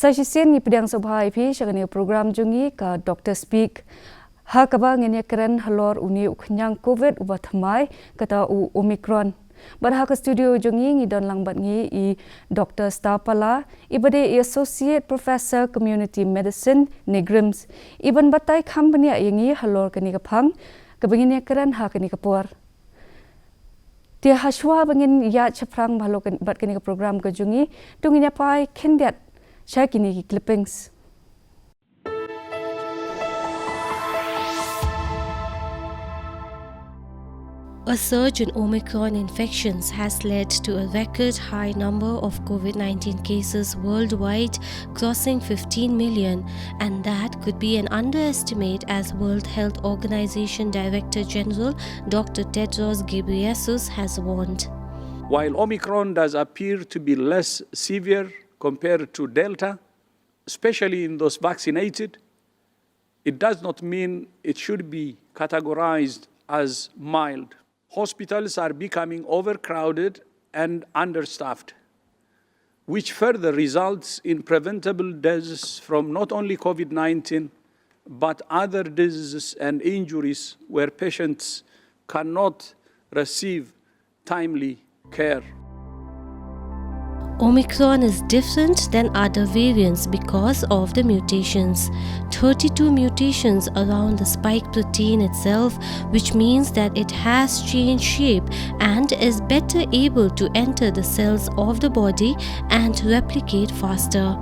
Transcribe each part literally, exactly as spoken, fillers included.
Sa shisien ngi pdiang sngewbha ïa phi sha kane ka program jong ngi ka Doctor Speak, ha kaba ngin ïakren halor une u khñiang covid uba thymmai, kata u Omicron. Bad ha ka studio jong ngi ngi don lang bad ngi i Doctor Star Pala, iba dei i Associate Professor Community Medicine, NEIGRIHMS, iban batai kham bniah ïa ngi halor kane ka phang kaba ngin ïakren ha kane ka por. Te hashwa ba ngin ïaid shaphrang bad kane ka program ka jong ngi, to ngin ïa peit khyndiat sha kine ki clippings. A surge in Omicron infections has led to a record high number of covid nineteen cases worldwide, crossing fifteen million, and that could be an underestimate, as World Health Organization Director General Doctor Tedros Ghebreyesus has warned. While Omicron does appear to be less severe compared to Delta, especially in those vaccinated, it does not mean it should be categorized as mild. Hospitals are becoming overcrowded and understaffed, which further results in preventable deaths from not only covid nineteen, but other diseases and injuries where patients cannot receive timely care. Omicron is different than other variants because of the mutations. Thirty-two mutations around the spike protein itself, which means that it has changed shape and is better able to enter the cells of the body and replicate faster.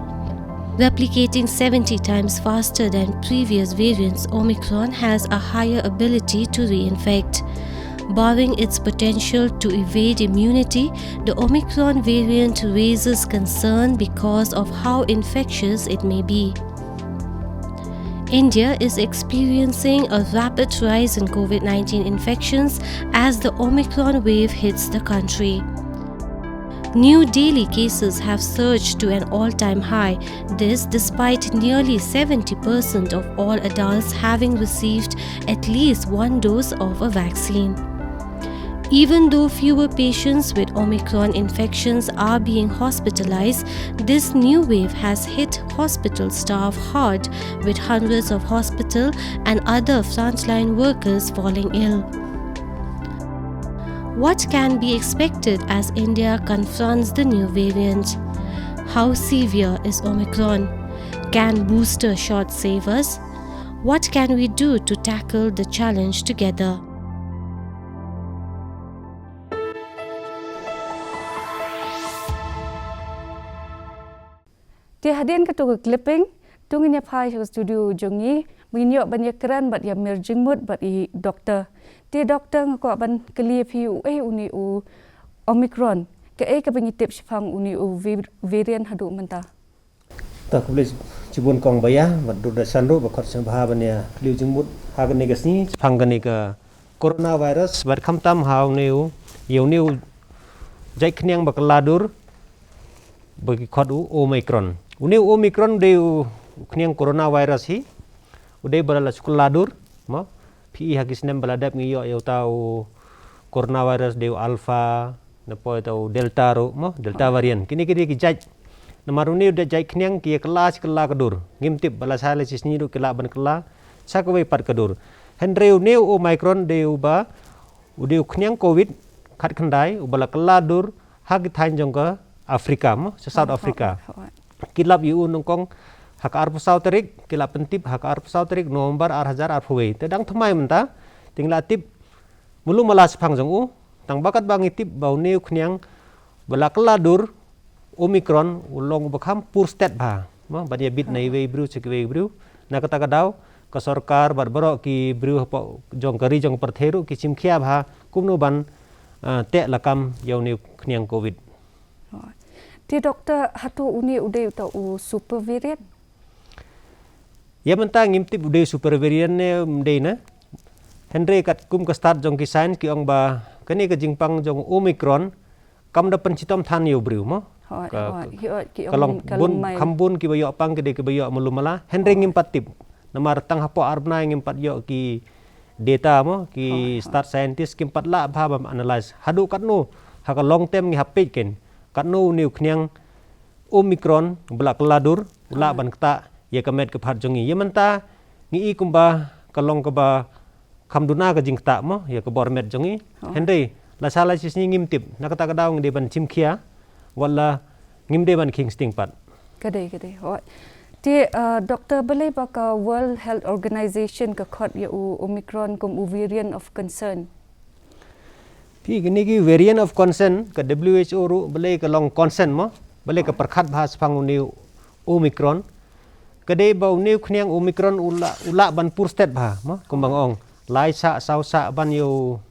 Replicating seventy times faster than previous variants, Omicron has a higher ability to reinfect. Barring its potential to evade immunity, the Omicron variant raises concern because of how infectious it may be. India is experiencing a rapid rise in covid nineteen infections as the Omicron wave hits the country. New daily cases have surged to an all-time high, this despite nearly seventy percent of all adults having received at least one dose of a vaccine. Even though fewer patients with Omicron infections are being hospitalized, this new wave has hit hospital staff hard, with hundreds of hospital and other frontline workers falling ill. What can be expected as India confronts the new variant? How severe is Omicron? Can booster shot save us? What can we do to tackle the challenge together? Te hadien kato ka clipping, to ngin ïa phai sha ka studio jong ngi, ba ngin ïoh ban ïakren bad ïamir jingmut bad i doctor. Te doctor, nga kwah ban kylli ïa phi, uei une u Omicron? Kaei kaba ngi tip shaphang une u vi-, variant haduh mynta? Ta khublei shibun kong Baya, bad dur da shan ruh ba khot sngewbha ban ïa kylli jingmut ha kane ka sngi shaphang kane ka coronavirus, bad khamtam ha une u, ïa une u jait khñiang ba kylla dur, ba ki khot u Omicron. Une u Omicron u dei u khñiang coronavirus hi, u dei ba la shu kylla dur, mo. Phi i ha ki snem ba la dep ngi ïoh ïa uta u coronavirus dei u Alpha, na poi uta u Delta ruh, mo, Delta variant. Kine ki dei ki jait. Namar une u dei jait khñiang ki ïa kylla shi kylla ka dur. Ngim tip ba la shai la shi sngi ruh ki lah ban kylla sha kawei pat ka dur. Hynrei une u Omicron dei uba, u dei u khñiang covid khatkhyndai uba la kylla dur ha ki thaiñ jong ka Africa, mo, sha South Africa. Ki lap ïa u nyngkong ha ka arphew saw tarik, ki la pyntip ha ka arphew saw tarik November ar hajar arphew wei. Te dang thymmai mynta, te ngi la tip mulu mala shaphang jong u, tang ba katba ngi tip ba une u khñiang ba la kylla dur Omicron u long uba kham pur stet bha, mo, ban ïa bit na iwei i briew sha kiwei i briew. Na kata ka daw ka sorkar bad baroh ki briew hapoh jong ka ri jong ka pyrthei ruh ki shim khia bha kumno ban, ah, teh lakam ïa une u khñiang covid. Te doctor, hato une u dei uta u super variant? Ïa mynta ngim tip u dei super variant ne ym dei ne. Hynrei katkum ka stad jong ki science ki ong ba kane ka jingpang jong Omicron kam da pynshitom than ïa u briew, mo. Ka long bun, kham bun kiba ïoh pang ki dei kiba ïoh mulu mala. Hynrei ngim pat tip. Namar tang hapoh ar bnai ngim pat ïoh ki data, mo, ki stad scientist kim pat lah bha ban analyze haduh katno ha ka long term ngi hap peit ken katno une u khñiang Omicron ba la kylla dur u lah ban ktah ïa ka met ka phad jong ngi. Ïa mynta ngi i kumba ka long kaba kham duna ka jingktah mo ïa ka bor met jong ngi. Hynrei la sha la shi sngi ngim tip, na kata ka daw ngi dei ban chim khia wat la ngim dei ban khing sting pat. Ka dei, ka dei. Te doctor, balei ba ka World Health Organization ka khot ïa u Omicron kum u variant of concern? Phi, kine ki variant of concern, ka W H O ruh balei ka long concern mo, balei ka pyrkhat bha shaphang une u Omicron? Ka dei ba une u khñiang Omicron u lah, u lah ban pur stet bha mo, kumba nga ong, lai shah saw shah ban ïa u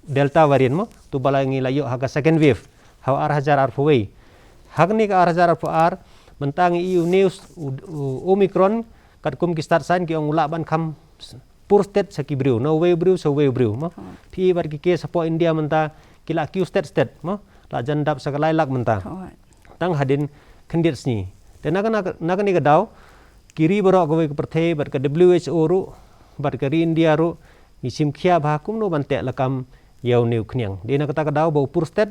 Delta variant mo, tu ba la ngi la ïoh ha ka second wave ha u ar hajar arphew wei. Ha kane ka ar hajar arphew ar mynta ngi i une u, u Omicron katkum ki stad saiñ ki ong u lah ban kham pur stet sha ki briew, na uwei u briew sha uwei u briew mo. Phi i bad ki case hapoh India mynta ki la kiew stet stet mo, la jan dap sha ka lai lak mynta tang hadien khyndiat sngi. Te na kane ka daw ki ri baroh kawei ka pyrthei bad ka W H O ruh bad ka ri India ruh ngi chim khia bha kumno ban teh lakam ïa une u khñiang. Dei na kata ka daw ba u pur stet,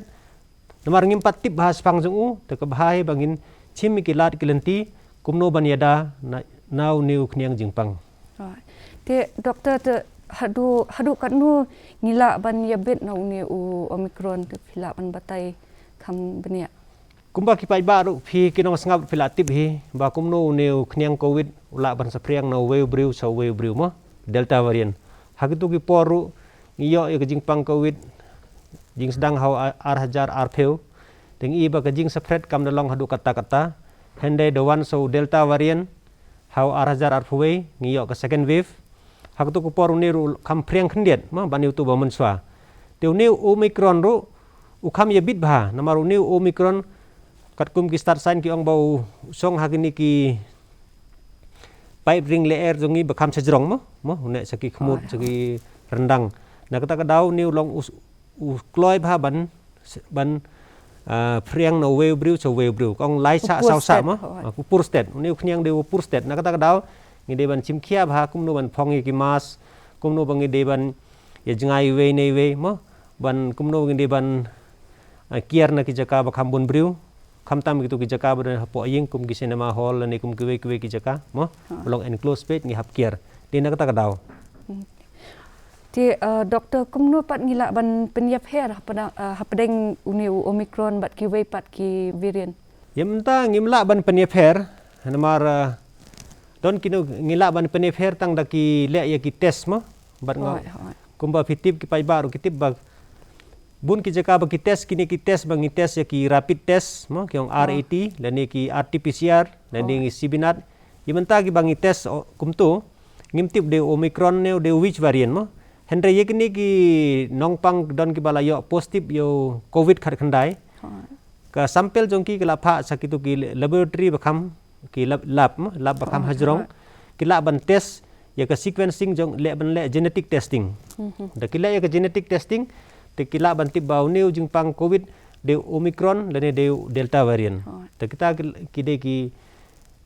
namar ngim pat tip bha shaphang jong u, te ka bha hi ba ngin chim ïa ki lad ki lynti kumno ban ïada na, na une u khñiang jingpang. Te doctor, te haduh, haduh katno ngi lah ban ïabit na une u Omicron, te phi lah ban batai kham bniah? Kumba ki paidbah ruh phi ki nongsngap phi la tip hi ba kumno une u khñiang Covid u lah ban saphriang na uwei u briew sha uwei u briew mo, Delta variant. Ha kitu ki por ruh ngi ïoh ïa ka jingpang Covid jingsdang ha u ar hajar arphew. Te ngi i ba ka jingsaphriang kam da long haduh katta katta. Hynrei da wan sha u Delta variant ha u ar hajar arphew wei ngi ïoh ka second wave. Ha katu ka por une ruh kham phriang khyndiat mo ban ïa utu ba mynshuwa. Te une u Omicron ruh u kham ïabit bha, namar une u Omicron katkum ki stad saiñ ki ong ba u shong ha kine ki paip ring lyer jong ngi ba kham shajrong mo, mo, une sha ki khmut, sha ki ryndang. Na kata ka daw une u long u, u kloi bha ban, ban, ah, phriang na uwei u briew sha uwei u briew. Ka ong lai shah saw shah mo, ah, u pur stet. Une u khñiang dei u pur stet. Na kata ka daw ngi dei ban chim khia bha kumno ban phong ïa ki mask, kumno ba ngi dei ban ïa jngai iwei na iwei mo, ban kumno ba ngi dei ban, ah, kiar na ki jaka ba kham bun briew. Khamtam kitu ki jaka ba don hapoh ïing kum ki cinema hall lane kum kiwei kiwei ki jaka mo, ba long enclosed space ngi hap kiar. Dei na kata ka daw. Te doctor, kumno pat ngi lah ban pynïapher hapdeng, ah, hapdeng une u Omicron bad kiwei pat ki variant? Ïa mynta ngim lah ban pynïapher, namar, ah, don kino ngi lah ban pynïapher tang da ki leh ïa ki test mo, bad nga, kumba phi tip ki paidbah ruh ki tip ba bun ki jaka ba ki test, kine ki test ba ngi test ïa ki rapid test mo, ki ong R A T lane ki R T P C R lane ngi sibinat. Ïa mynta kiba ngi test kumtu ngim tip dei u Omicron ne dei u which variant mo. Hynrei ïa kine ki nongpang don kiba la ïoh positive ïa u Covid khatkhyndai, ka sample jong ki ki la phah sha kitu ki laboratory ba kham, ki lab, lab mo, lab ba kham hajrong. Ki lah ban test ïa ka sequencing jong, leh ban leh genetic testing. Da ki leh ïa ka genetic testing te ki lah ban tip ba une u jingpang Covid dei u Omicron lane dei u Delta variant. Te kita ki, ki dei ki,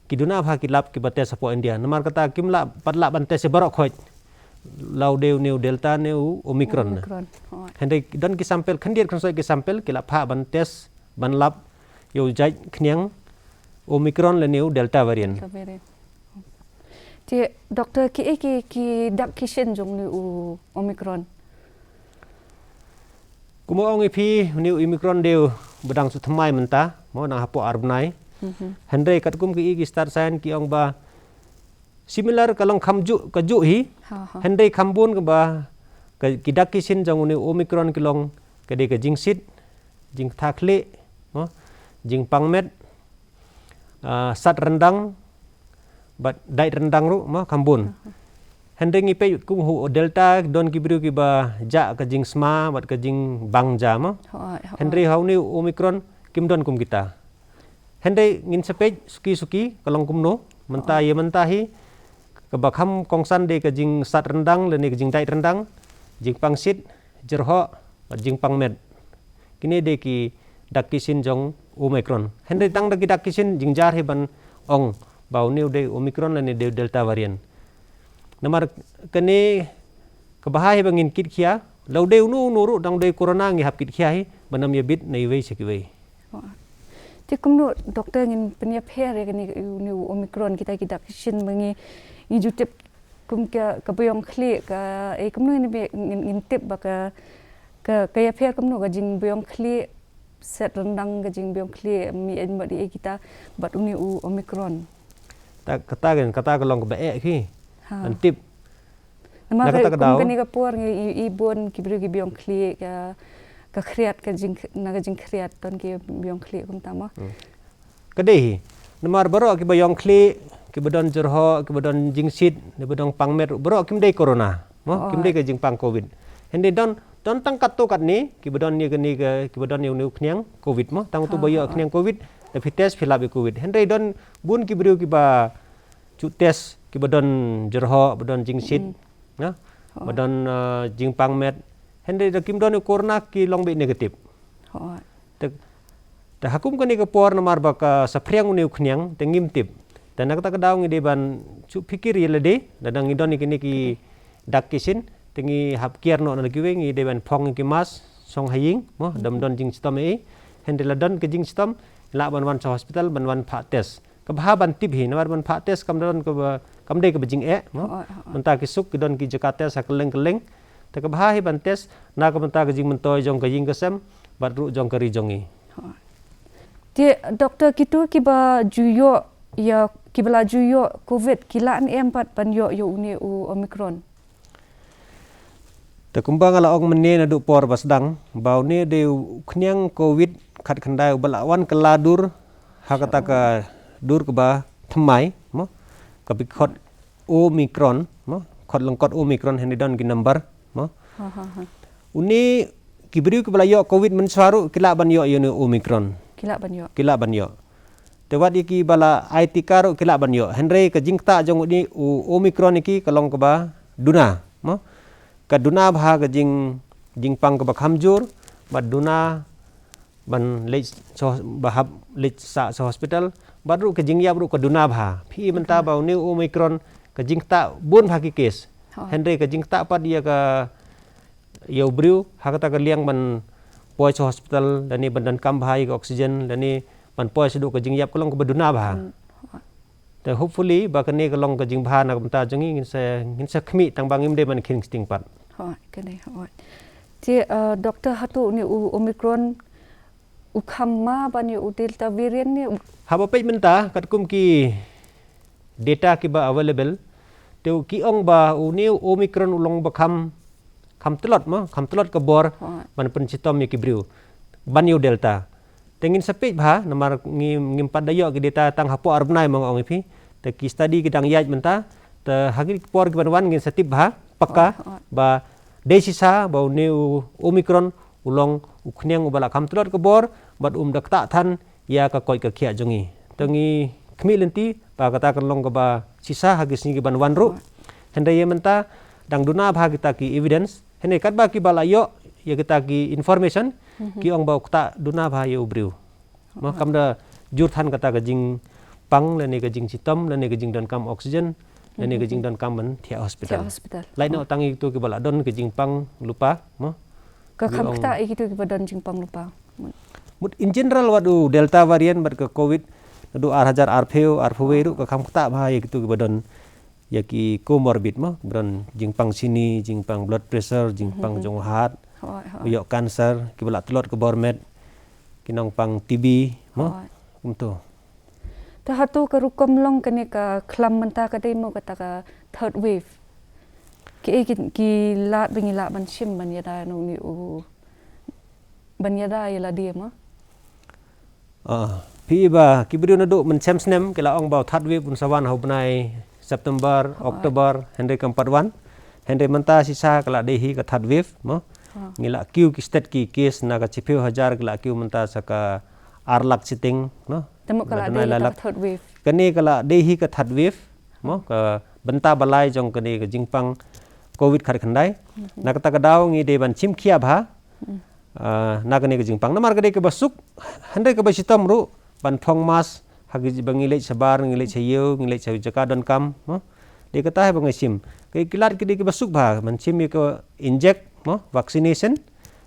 ki duna bha ki lab kiba test hapoh India. Namar kata kim lah pat lah ban test ïa baroh khoit la u dei une u Delta ne u Omicron. Hynrei don ki sample khyndiat khynsoit ki sample ki la phah ban test ban lab ïa u jait khñiang Omicron lane u Delta variant. Te doctor, kiei ki, ki dak ki shin jong une u Omicron? Kumba ong ïa phi, une u Omicron dei u ba dang shu thymmai mynta mo, nang hapoh ar bnai. Hynrei katkum kiei ki stad saiñ ki ong ba similar, ka long kham juh, ka juh hi. Hynrei kham bun kaba ki dak ki shin jong une u Omicron ki long ka dei ka jingsit, jingtha khlieh mo, jingpang met, ah, sat ryndang bad dait ryndang ruh mo, kham bun. Hynrei ngi peit kum u Delta don ki briew kiba jah ka jingsma bad ka jingbang ja mo. Hynrei ha une u Omicron kim don kum kita. Hynrei ngin sa peit suki suki ka long kumno. Mynta, ïa mynta hi kaba kham kongsan dei ka jingsat ryndang lane ka jingdait ryndang, jingpang sit, jyrhoh bad jingpang met. Kine dei ki dak ki shin jong Omicron. Hynrei tang da ki dak ki shin, jynjar hi ban ong ba une u dei Omicron lane dei Delta variant. Namar kane kaba bha hi ba ngin kit khia, la u dei uno uno ruh, dang u dei corona ngi hap kit khia hi ban ym ïabit na iwei sha kiwei. Te kumno doktor ngin pynïapher ïa kane, une u Omicron, kita ki dak ki shin ba ngi, ngi ju tip kum ka, ka baïong khlieh ka, eh, kumno ngin, ngin, ngin tip ba ka, ka, ka ïapher kumno ka jingbaïong khlieh, set ryndang ka jingbaïong khlieh, mi en mari kita, bad une u Omicron. Ta, kata kan, kata ka long kaba eh ki. Ha. Ban tip. Namar na kata ka, ka kum daw, kane ka por ngi i, i bun ki briew ki baïong khlieh ka, ka khriat ka jing, na ka jingkhriat ton ki baïong khlieh kumta mo. Hmm. Ka dei hi. Namar baroh kiba ïong khlieh, kiba don jyrhoh, kiba don jingshit, kiba don pang met, baroh kim dei corona mo, oh, kim dei ka jingpang covid. Hynrei don, don tang katto katne kiba don ïa kane ka, kiba don ïa une u khñiang covid mo, tang uto ba ïoh khñiang covid, da phi test phi lap ïa covid. Hynrei don bun ki briew kiba shu test kiba don jyrhoh, ba don jingshit, hmm, na? Hooid. Ba don, uh, jingpang met. Hynrei da kim don ïa u corona ki long beit negative. Hooid. Te, te ha kum kane ka por namar ba ka saphriang une u khñiang te ngim tip. Te na kata ka daw ngi dei ban shu phikir ïa lade, lada ngi don ïa kine ki dak ki shin, te ngi hap kiar noh na kiwei, ngi dei ban phong ki mask shong ha ïing mo, da ym don jingshitom ei. Hynrei la don ka jingshitom, lah ban wan sha hospital ban wan phah test. Ka bha ban tip hi, namar ban phah test kam don kaba, kam dei kaba jingeh mo. Hooid, hooid. Mynta ki suk ki don ki jaka test ha kylleng kylleng. Te ka bha hi ban test na ka bynta ka jingmyntoi jong ka ïing ka sem bad ruh jong ka ri jong ngi. Hooid. Te doktor, kito kiba ju ïoh ïa, kiba la ju ïoh covid ki lah ne em pat ban ïoh ïa une u Omicron? Te kumba nga la ong mynne naduh por ba sdang, ba une u dei u khñiang covid khatkhyndai uba la wan kylla dur ha kata ka dur kaba thymmai mo, kaba khot Omicron mo, khot lyngkot Omicron, hynrei don ki number mo. Ha, ha, ha. Une ki briew kiba la ïoh covid mynshuwa ruh ki lah ban ïoh ïa une u Omicron. Ki lah ban ïoh. Ki lah ban ïoh. Te wat ïa kiba la ai tika ruh ki lah ban ïoh. Hynrei ka jingktah jong une u Omicron ïa ki ka long kaba duna mo. Ka duna bha ka jing, jingpang kaba kham jur, bad duna ban leit sha, ba hap leit sah sha hospital, bad ruh ka jingïap ruh ka duna bha. Phi i mynta ba une u Omicron ka jingktah bun bha ki case. Hooid. Hynrei ka jingktah pat ïa ka, ïa u briew ha kata ka liang ban poi sha hospital, lane ban donkam bha ïa ka oxygen, lane ban poi shaduh ka jingïap ka long kaba duna bha. Hmm. Te hopefully ba kane ka long ka jingbha na ka bynta jong ngi, ngin sa, ngin sa khmih tang ba ngim dei ban kheiñ sting pat. Hooid, kane, hooid. Te, uh, doktor, hato une u Omicron u kham ma ban ïa u Delta variant ne? Haba peit mynta katkum ki data kiba available, te ki ong ba une u Omicron u long ba kham, kham tlot mo, kham tlot ka bor, hooid, ban pynshitom ïa ki briew ban ïa u Delta. Te ngin sa peit bha, namar ngi, ngim pat da ïoh ki data tang hapoh ar bnai mo nga ong ïa phi. Te ki study ki dang ïaid mynta, te ha ki por kiban wan ngin sa tip bha pakka, hooid, hooid, ba dei shisha ba une u Omicron u long u khñiang uba la kham tlot ka bor, bad um da ktah than ïa ka koit ka khiah jong ngi. Te ngi khmih lynti ba kata kan long kaba shisha ha ki sngi kiban wan ruh. Hynrei ïa mynta dang duna bha kita ki evidence. Hynrei katba kiba la ïoh ïa kita ki information, mhm, ki ong ba u ktah duna bha ïa u briew. Ma, oh, kam da jur than kata ka jingpang, lane ka jingshitom, lane ka jingdonkam oxygen, lane ka, mhm, jingdonkam ban thiah hospital. Thiah hospital. Lait noh, oh, tang ïa kito kiba la don ka jingpang lypa, ma. Ka kham ktah ïa kito kiba don jingpang lypa. Mut in general wat u Delta variant bad ka covid naduh ar hajar arphew, arphew wei ruh ka kham ktah bha ïa kito kiba don ïa ki comorbid mo, kiba don jingpang shini, jingpang blood pressure, jingpang, mhm, jong heart, hooid, hooid, ïoh cancer, kiba la tlot ka bor met, ki nongpang T B mo, hooid, kumto. Te hato ka rukom long kane ka khlam mynta ka dei mo kata ka third wave? Kiei ki, ki lad ba ngi lah ban shim ban ïada na une u, ban ïada ïa lade mo? Ah, phi i ba ki briew naduh mynshem snem ki la ong ba u third wave un sa wan ha u bnai September, hooid, October, hynrei kam pat wan. Hynrei mynta shisha ka la dei hi ka third wave mo. Ah. Ngi la kiew ki stet ki case na ka shiphew hajar, ki la kiew mynta sa ka ar lak shiteng, no? Te mo ka la dei hi ka third wave. Kane ka la dei hi ka third wave mo, ka bynta ba lai jong kane ka jingpang covid khatkhyndai. Mhm. Na kata ka daw ngi dei ban shim khia bha, hmm, ah, na kane ka jingpang. Namar ka dei kaba suk, hynrei kaba shitom ruh ban phong mask ha ki ba ngi leit shabar, ngi leit sha ïew, ngi leit sha jaka donkam mo. Dei kata hi ba ngi shim. Ki, ki lad ki dei kiba suk bha ban shim ïa ka inject mo, vaccination,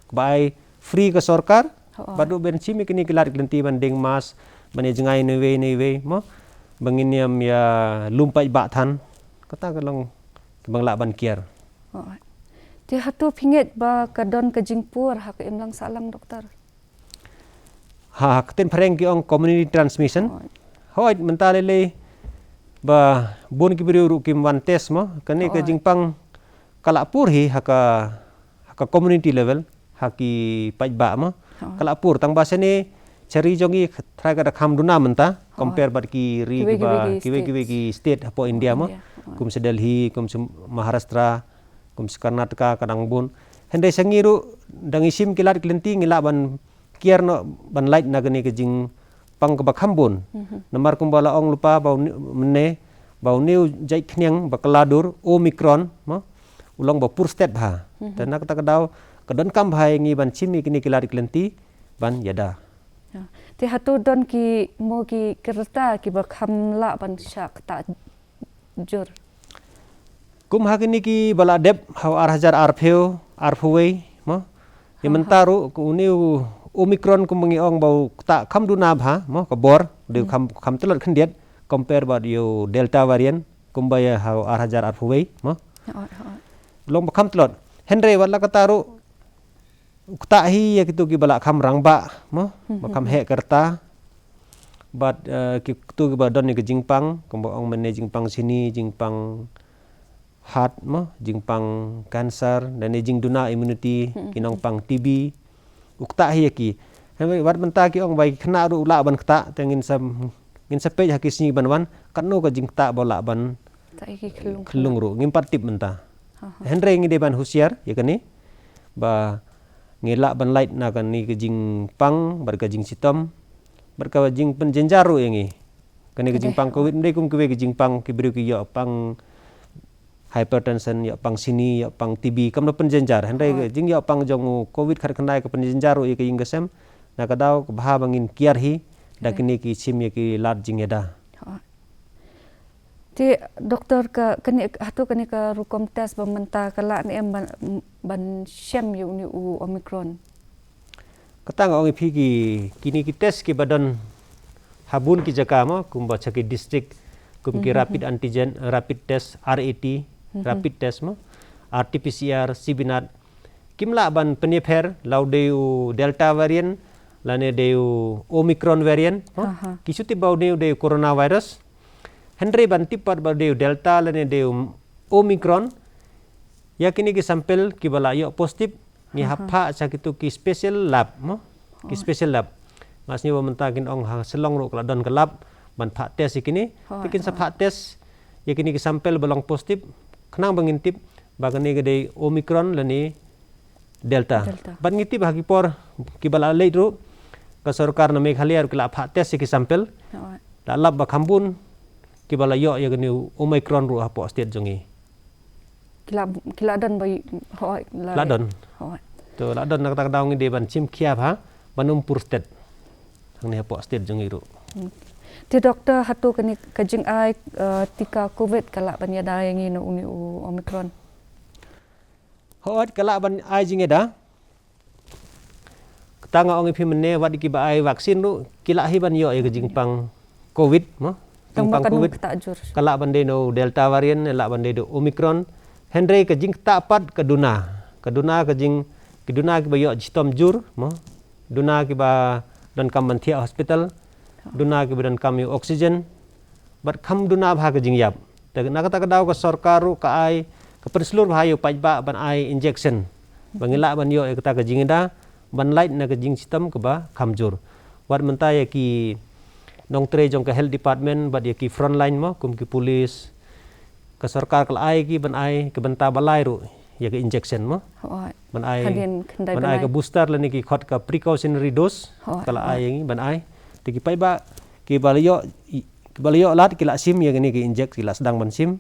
kaba ai free ka sorkar. Hooid. Bad ruh ban shim ïa kine ki lad ki lynti ban deng mask, ban ïa jngai na iwei na iwei mo, ba ngin ïam ïa lum paidbah than. Kata ka long kaba ngi lah ban kiar. Oh. Te hato phi ngeit ba ka don ka jingpur ha ka imlang sahlang, doktor? Ha, ha ka ktien phareng ki ong community transmission. Hooid. Hooid, mynta lei lei ba bun ki briew ruh kim wan test mo, kane ka jingpang ka la pur hi ha ka, ha ka community level, ha ki paidbah mo. Hooid. Ka la pur, tang ba shane sha ri jong ngi tharai ka da kham duna mynta, compare bad ki ri kiwei kiwei ki state hapoh India mo. Kum sha Delhi, kum sha Maharashtra, kum sha Karnataka, ka dang bun. Hynrei sha ngi ruh da ngi shim ki lad ki lynti ngi lah ban kiar noh ban lait na kane ka jingpang kaba kham bun. Namar kumba la ong lypa ba une, mynne ba une u jait khñiang ba kylla dur Omicron mo, u long ba pur stet bha. Te na kata ka daw ka donkam bha ïa ngi ban shim ïa kine ki lad ki lynti ban ïada. Te hato don ki mo ki, ki rta kiba kham lah ban shah ktah jur? Kum ha kine kiba la dep ha u ar hajar arphew, arphew wei mo. Ïa mynta ruh une u Omicron kumba ngi ong ba u ktah kham duna bha mo, ka bor u dei u kham, kham tlot khyndiat compare bad ïa u Delta variant kumba ïa ha u ar hajar arphew wei mo. Long ba kham tlot. Hynrei wat la kata ruh u ktah hi ïa kito kiba la kham rangbah mo, ba kham heh ka rta. Bad, eh, kito kiba don ïa ka jingpang, kumba ong mynne jingpang shini, jingpang heart mo, jingpang cancer, lane jingduna immunity, ki nongpang T B. U ktah hi ïa ki. Hynrei wat mynta ki ong ba ki khynnah ruh u lah ban ktah, te ngin sa, ngin sa peit ha ki sngi ban wan katno ka jingktah ba u lah ban khyllung ruh, ngim pat tip mynta. Hynrei ngi dei ban husiar ïa kane ba ngi lah ban lait na kane ka jingpang bad ka jingshitom bad ka jingpynjynjar ruh ïa ngi. Kane ka jingpang Covid ym dei kum kiwei ka jingpang, ki briew ki ïoh pang hypertension, ïoh pang shini, ïoh pang T B, kam da pynjynjar. Hynrei ka jingïoh pang jong u Covid khatkhyndai ka pynjynjar ruh ïa ka ïing ka sem. Na ka daw ka bha ba ngin kiar hi da kine ki shim ïa ki lad jingïada. Te doktor, ka kane, hato kane ka rukom test ba mynta ka lah ne em ban, ban shem ïa une u Omicron? Kata nga ong ïa phi, ki, kine ki test kiba don ha bun ki jaka mo, kumba sha ki district, kum ki rapid antigen, rapid test, R A T, rapid test mo, R T P C R, C B nat, kim lah ban pynïapher la u dei u Delta variant lane dei u Omicron variant mo. Ki shu tip ba u dei u coronavirus. Hynrei ban tip pat ba u dei u Delta lane dei u Omicron, ïa kine ki sample kiba la ïoh positive ngi hap phah sha kito ki special lab mo. Ki special lab. Nga sngew ba mynta kin ong ha Shillong ruh ka la don ka lab ban phah test ïa kine. Te kin sa phah test ïa kine ki sample ba long positive khnang ba ngin tip ba kane ka dei Omicron lane Delta. Bad ngi tip ha ki por kiba la leit ruh ka sorkar na Meghalaya ruh ki la phah test ïa ki sample. La lap ba kham bun kiba la ïoh ïa kane u Omicron ruh hapoh state jong ngi. Ki la, ki la don ba, hooid, la don. To la don, na kata ka daw ngi dei ban shim khia bha ban ym pur stet hangne hapoh state jong ngi ruh. Te doktor, hato kane ka jingai, eh, tika Covid ka lah ban ïada ïa ngi na une u Omicron? Hooid, ka lah ban ai jingïada. Kata nga ong ïa phi mynne, wat kiba ai vaccine ruh ki lah hi ban ïoh ïa ka jingpang Covid mo. Jingpang Covid ka lah ban dei na u Delta variant, lah ban dei da u Omicron. Hynrei ka jingktah pat ka duna, ka duna ka jing, ki duna kiba ïoh shitom jur mo, duna kiba donkam ban thiah hospital, duna kiba donkam ïa u oxygen. Bad kham duna bha ka jingïap. Te na kata ka daw ka sorkar ruh ka ai, ka pynshlur bha ïa u paidbah ban ai injection ba ngin lah ban ïoh ïa kata ka jingïada ban lait na ka jingshitom kaba kham jur. Wat mynta ïa ki nongtrei jong ka health department bad ïa ki frontline mo, kum ki police, ka sorkar ka la ai ki ban ai ka bynta ba lai ruh ïa ka injection mo. Ban ai, ban ai ka booster lane ki khot ka precautionary dose, ka la ai ïa ngi ban ai. Te ki paidbah kiba la ïoh, kiba la ïoh lad ki la shim ïa kine ki inject, ki la sdang ban shim.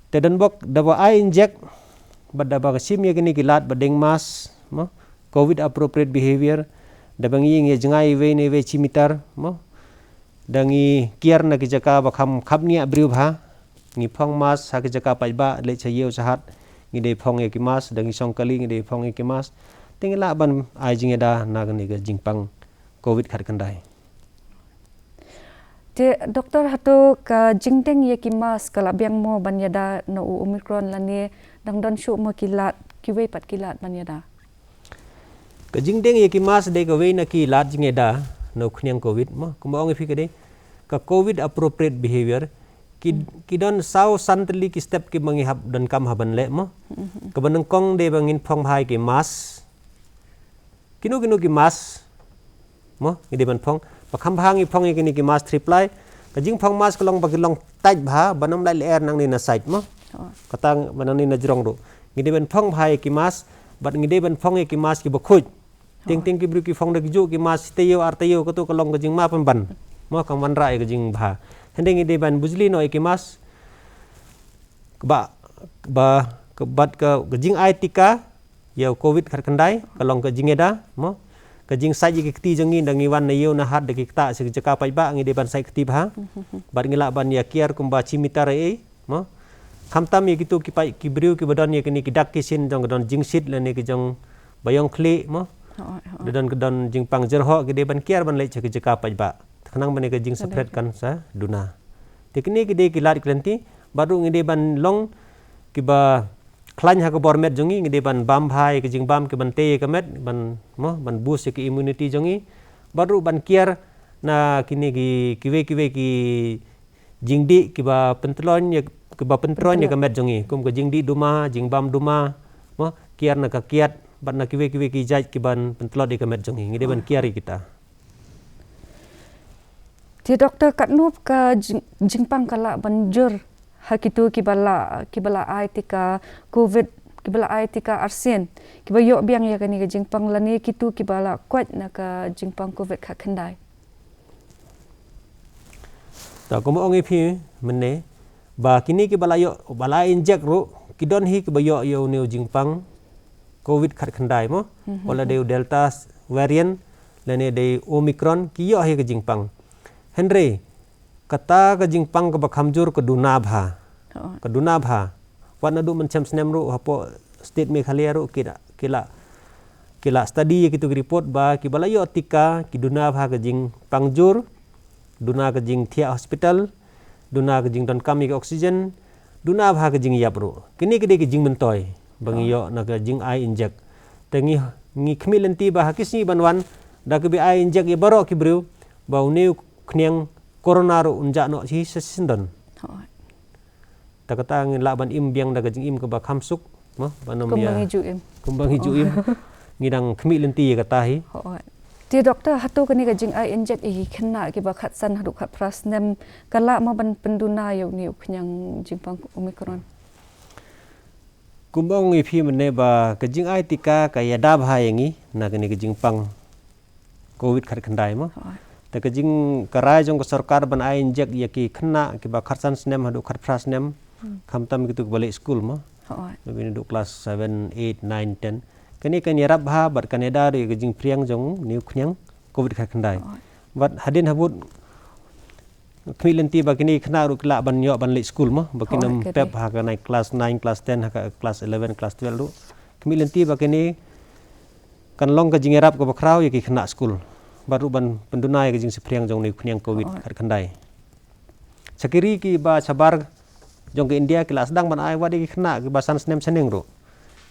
Te don bok da ba ai inject bad da ba shim ïa kine ki lad ba deng mask mo, Covid appropriate behavior, da ba ngi ïa jngai iwei na iwei shi meter mo. Da ngi kiar na ki jaka ba kham khapngiah briew bha. Ngi phong mask ha ki jaka paidbah, leit sha ïew sha hat ngi dei phong ïa ki mask, da ngi shong kali ngi dei phong ïa ki mask. Te ngi lah ban ai jingïada na kane ka jingpang Covid khatkhyndai. Te doktor, hato ka jingdeng ïa ki mask ka la biang mo ban ïada na u Omicron lane dang don shuh mo ki lad, kiwei pat ki lad ban ïada? Ka jingdeng ïa ki mask dei kawei na ki lad jingïada na u khñiang covid mo. Kumba ong ïa phi ka dei ka covid appropriate behavior. Ki, ki don saw san tylli ki step kiba ngi hap donkam ha ban leh mo. Kaba nyngkong dei ba ngin phong bha ïa ki mask. Kino kino ki mask mo, ngi dei ban phong. Ba kham bha ngi phong ïa kine ki mask three ply. Ka jingphong mask ka long ba ki long tight bha, ban ym lah lyer nangne na side mo. Kata ba nangne na jrong ruh. Ngi dei ban phong bha ïa ki mask, bad ngi dei ban phong ïa ki mask kiba khuid. Teng teng ki briew ki phong da ki juh ki mask taïew ar taïew, kato ka long ka jingma pynban mo, kam wanrah ïa ka jingbha. Hynrei ngi dei ban bujli noh ïa ki mask. Ba, ba, ka, bad ka, ka jingai tika ïa u covid khatkhyndai ka long ka jingïada mo. Ka jingsait ïa ki kti jong ngi, da ngi wan na ïew na hat da ki ktah sha ki jaka paidbah, ngi dei ban sait kti bha. Bad ngi lah ban ïa kiar kumba shi mitar ei ei mo. Khamtam ïa kito ki paid, ki briew kiba don ïa kine ki dak ki shin jong ka don jingshit lane ki jong ba ïong khlieh mo. Da don ka don jingpang jyrhoh, ki dei ban kiar ban leit sha ki jaka paidbah. Khnang ban ïa ka jingsaphriang kan sa duna. Te kine ki dei ki lad ki lynti, bad ruh ngi dei ban long kiba khlaiñ ha ka bor met jong ngi, ngi dei ban bam bha ïa ka jingbam, ki ban tei ïa ka met, ban mo, ban boost ïa ka immunity jong ngi. Bad ruh ban kiar na kine ki, kiwei kiwei ki jingdih kiba pyntlon ïa, kiba pyntlon ïa ka met jong ngi, kum ka jingdih duma, jingbam duma mo, kiar na ka kiad, bad na kiwei kiwei ki jait kiban pyntlot ïa ka met jong ngi, ngi dei ban kiar ïa kita. Te doktor, katno ka jing-, jingpang ka lah ban jur ha kito kiba la, kiba la ai tika covid, kiba la ai tika arsien, kiba ïoh biang ïa kane ka jingpang lane kito kiba la koit na ka jingpang covid khatkhyndai? Ta kumba ong ïa phi mynne ba kine kiba la ïoh, ba la inject ruh, ki don hi kiba ïoh ïa une u jingpang covid khatkhyndai mo. Wat la dei u Delta variant lane dei Omicron, ki ïoh hi ka jingpang. Hynrei kata ka jingpang kaba kham jur ka duna bha. Ka duna bha. Wat naduh mynshem snem ruh hapoh state Meghalaya ruh ki la, ki la, ki la study ïa kito ki report ba kiba la ïoh tika ki duna bha ka jingpang jur, duna ka jingthiah hospital, duna ka jingdonkam ïa ka oxygen, duna bha ka jingïap ruh. Kine ki dei ki jingmyntoi ba ngi ïoh na ka jingai inject. Te ngi, ngi khmih lynti ba ha ki sngi ban wan, da kaba ai inject ïa baroh ki briew, ba une u khñiang corona ruh un jah noh shi sha shisien don. Ta kata ngin lah ban im biang da ka jingim kaba kham suk mo, ban ym ïa, kumba ngi ju im. Kumba ngi ju im. Ngi dang khmih lynti ïa kata hi. Te doktor, hato kane ka jingai inject ïa ki khynnah kiba khatsan haduh khatphra snem ka lah mo ban pynduna ïa une u khñiang jingpang Omicron? Kumba ong ïa phi mynne ba ka jingai tika ka ïada bha ïa ngi na kane ka jingpang covid khatkhyndai mo. Te ka jing, ka rai jong ka sorkar ban ai inject ïa ki khynnah kiba khatsan snem haduh khatphra snem, khamtam kito kiba leit skul mo. Maybe naduh class seven, eight, nine, ten. Kane kan ïarap bha bad kan ïada ruh ïa ka jingphriang jong une u khñiang covid khatkhyndai. Bad hadien habud khmih lynti ba kine ki khynnah ruh ki lah ban ïoh ban leit skul mo, ba kin ym pep ha ka nai class nine, class ten, ha ka class eleven, class twelve ruh. Khmih lynti ba kine kan long ka jingïarap kaba khraw ïa ki khynnah skul. Bad ruh ban pynduna ïa ka jingsaphriang jong une u khñiang covid khatkhyndai. Sha ki ri kiba shabar jong ka India ki la sdang ban ai wat ïa ki khynnah kiba san snem shaneng ruh.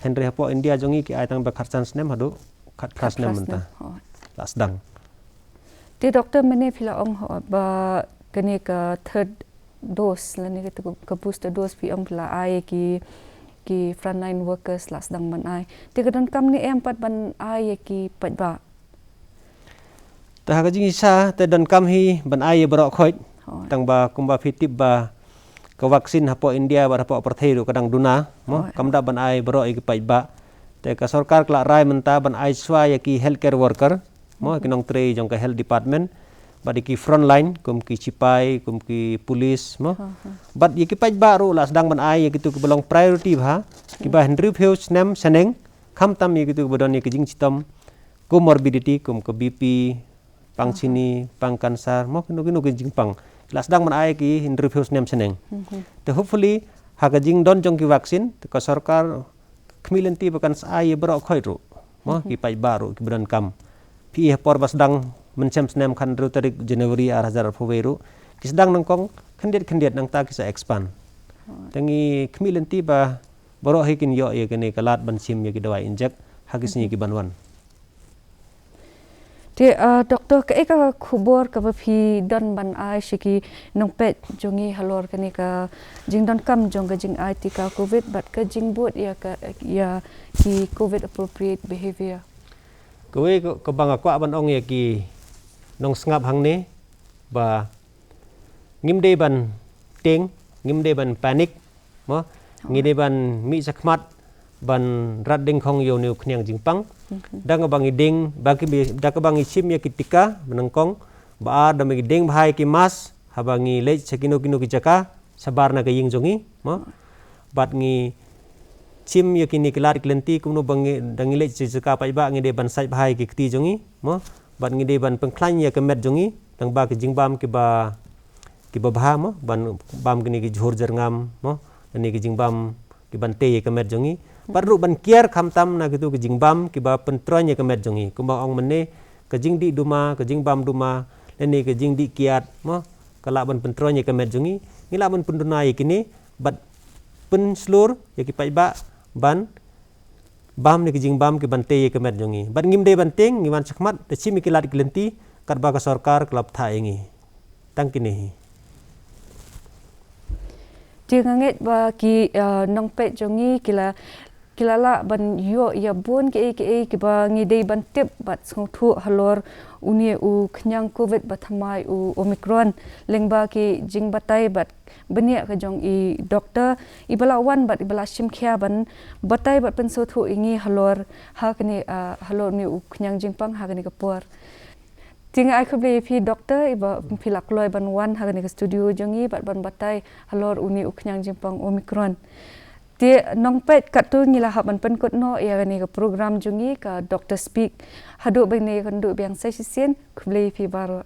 Hynrei hapoh India jong ngi ki ai tang ba khatsan snem haduh khatphra snem mynta. La sdang. Te doktor, mynne phi la ong ho ba kane ka third dose lane ka, ka booster dose phi ong phi la ai ïa ki, ki frontline workers la sdang ban ai. Te ka donkam ne em pat ban ai ïa ki paidbah? Te ha ka jingshisha te donkam hi ban ai ïa baroh khoit. Tang ba kumba phi tip ba ka vaccine hapoh India bad hapoh pyrthei ruh ka dang duna mo, kam dap ban ai baroh ïa ki paidbah. Te ka sorkar ka la rai mynta ban ai shuwa ïa ki healthcare worker mo, ki nongtrei jong ka health department, bad ïa ki frontline kum ki sipai, kum ki police mo. Bad ïa ki paidbah ruh la sdang ban ai ïa kito kiba long priority bha, kiba hynriewphew snem shaneng, khamtam ïa kito kiba don ïa ki jingshitom comorbidity kum ka B P, pang chini, pang cancer mo, kino kino ki jingpang. La sdang ban ai ki hynriewphew snem shaneng. Te hopefully ha ka jingdon jong ki vaccine te ka sorkar khmih lynti ba kan sa ai ïa baroh khoit ruh mo, ki paidbah ruh kiba donkam. Phi i ha por ba sdang mynshem snem khathynriew tarik January ar hajar arphew wei ruh Ki sdang nyngkong khyndiat khyndiat, nangta ki sa expand. Te ngi khmih lynti ba baroh hi kin ïoh ïa kane ka lad ban shim ïa ki dawai injek ha ki sngi ki ban wan. Te, ah, Doctor, kaei ka khubor kaba phi don ban ai sha ki nongpeit jong ngi halor kane ka jingdonkam jong ka jingai tika Covid bad ka jingbud ïa ka, ïa ki Covid appropriate behavior? Kawei ka, kaba nga kwah ban ong ïa ki nongsngap hangne ba ngim dei ban tieng, ngim dei ban panic, mo. Ngi dei ban mih shakhmat ban rat dyngkhong ïa une u khñiang jingpang. Da kaba ngi deng, ba ki, da kaba ngi shim ïa ki tika ba nyngkong, ba ar da kaba ngi deng bha ïa ki mask haba ngi leit sha kino kino ki jaka shabar na ka ïing jong ngi, mo. Bad ngi shim ïa kine ki lad ki lynti kumno ba ngi, da ngi leit sha jaka paidbah ngi dei ban sait bha ïa ki kti jong ngi, mo. Bad ngi dei ban pynkhlaiñ ïa ka met jong ngi lyngba ki jingbam kiba, kiba bha, mo, ban bam kine ki jhur jyrngam, mo, kine ki jingbam ki ban tei ïa ka met jong ngi. Bad ruh ban kiar khamtam na kito ki jingbam kiba pyntroiñ ïa ka met jong ngi. Kumba ong mynne, ka jingdih duma, ka jingbam duma, lane ka jingdih kiad, mo, ka lah ban pyntroiñ ïa ka met jong ngi. Ngi lah ban pynduna ïa kine bad pynshlur ïa ki paidbah ban bam ne ki jingbam ki ban tei ïa ka met jong ngi. Bad ngim dei ban tieng, ngi wan shakhmat, da shim ïa ki lad ki lynti katba ka sorkar ka la bthah ïa ngi. Tang kine hi. Te nga ngeit ba ki, ah, nongpeit jong ngi ki la, ki la lah ban ïoh ïa bun kiei kiei kiba ngi dei ban tip bad sngewthuh halor une u khñiang Covid ba thymmai u Omicron, lyngba ki jingbatai bad bniah ka jong i doctor iba la wan bad iba la shim khia ban batai bad pynsngewthuh ïa ngi halor, ha kane, ah, halor une u khñiang jingpang ha kane ka por. Te nga ai khublei ïa phi doctor, iba phi la kloi ban wan ha kane ka studio jong ngi bad ban batai halor une u khñiang jingpang Omicron. Te nongpeit, katto ngi la hap ban pynkut noh ïa kane ka program jong ngi ka Doctor Speak. Haduh ba ngin ïakynduh biang sa shisien, khublei ïa phi baroh.